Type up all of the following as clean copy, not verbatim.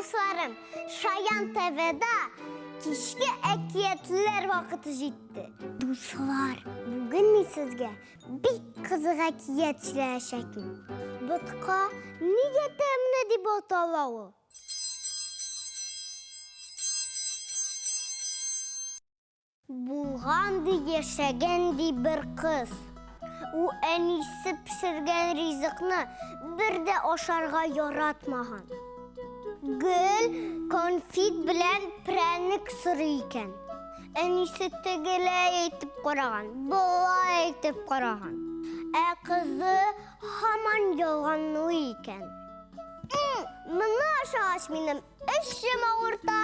дусларым! Шаян ТВда кичке әкиятләр вакыты җитте. Дуслар, бүген мин сезгә бик кызык әкият сөйләячәкмен. Ботка нигә тәмле дип атала ул? Булган ди, яшәгән ди бер кыз. Ул әнисе пешергән ризыкны бер дә ашарга яратмаган. Гел конфет белән прәннек сорый икән. Әнисе тегеләй әйтеп караган, болай әйтеп караган. Ә кызы һаман ялганлый икән. Моны ашагач минем Эчем авырта.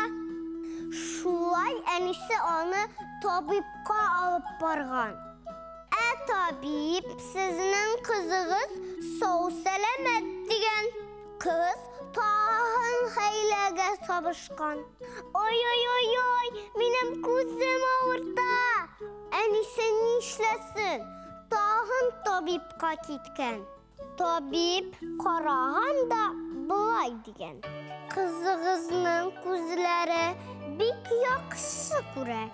Шулай әнисе аны табибка алып барган. Ә табиб сезнең кызыгыз сау-сәламәт дигән. Кыз тагын хәйләгә сабышкан. Ой-ой-ой-ой, минем күзем авырта. Әнисе нишләсен? Тагын табибка киткән. Табиб караган да болай дигән. Кызыгызның күзләре бик яхшы күрә.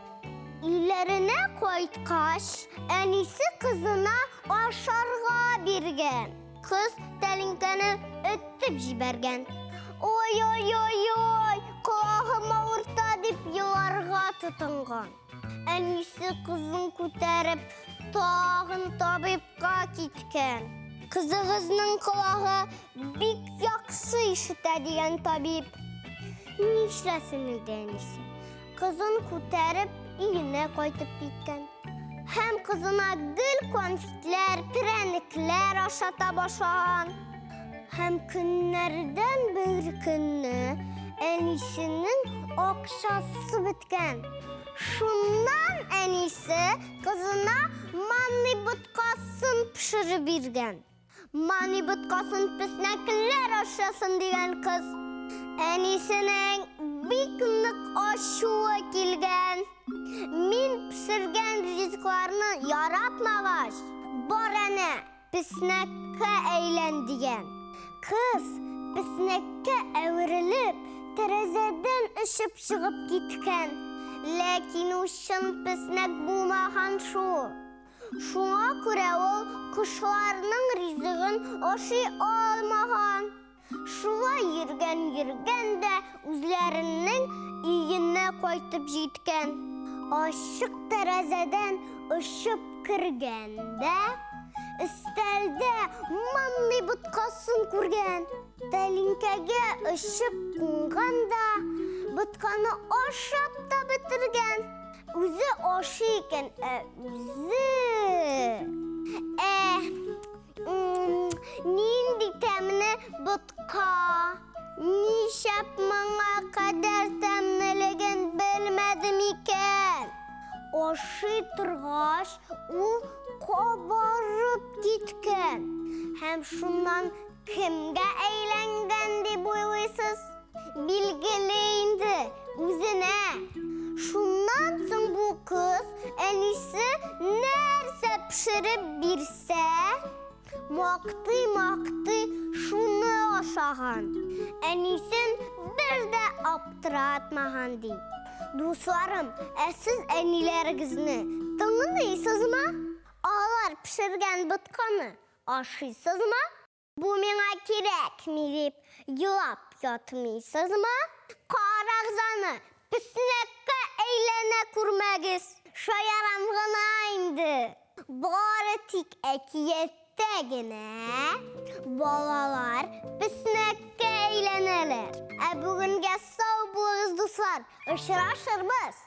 Өйләренә кайткач, әнисе кызына ашарга биргән. Кыз тәлинкәне өтеп җибәргән. Ой-ой-ой-ой, колагым авырта дип еларга тотынган. Әнисе кызын күтәреп, тагын табибка киткән. Кызыгызның колагы бик яхшы ишетә дигән табиб. Нишләсен инде әнисе? Кызын күтәреп, өенә кайтып киткән. Һәм кызына гел конфетлар, прәнекләр ашата башлаган. Һәм көннәрдән бер көнне әнисенең акчасы беткән. Шуннан әнисе кызына манный боткасын пешереп биргән. Манный боткасын песнәкләр ашасын дигән кыз. Әнисенең бик нык ачуы килгән. Мин пешергән ризыкларны яратмагач, бар әнә, Песнәккә әйлән дигән. Кыз, песнәккә әверелеп, тәрәзәдән очып чыгып киткән. Ләкин ул чын песнәк булмаган шул. Шуңа күрә ул кошларның ризыгын ашый алмаган. Шулай йөргән-йөргән дә үзләренең өенә кайтып җиткән. Ачык тәрәзәдән очып кергән дә, өстәлдә манный боткасын күргән. Тәлинкәгә очып кунган да, ботканы ашап та бетергән. Үзе ашый икән, ә үзе... Ә, Нинди тәмле ботка! Нишләп моңа кадәр тәмлелеген белмәдем икән? Ашый торгач, ул кабарып киткән. Һәм шуннан кемгә әйләнгән дип уйлыйсыз? Билгеле инде, үзенә. Шуннан соң бу кыз әнисе нәрсә пешереп бирсә, мактый-мактый шуны ашаган. Әнисен бер дә аптыратмаган ди. Дусларым, ә сез әниләрегезне тыңлыйсызмы? Алар пешергән ботканы ашыйсызмы? Бу миңа кирәкми дип елап ятмыйсызмы? Карагыз аны, песнәккә әйләнә күрмәгез. Шаярам гына инде. Бары тик әкияттә генә балалар песнәккә әйләнәләр. Ә бүгенгә сау булыгыз, дуслар. Очрашырбыз.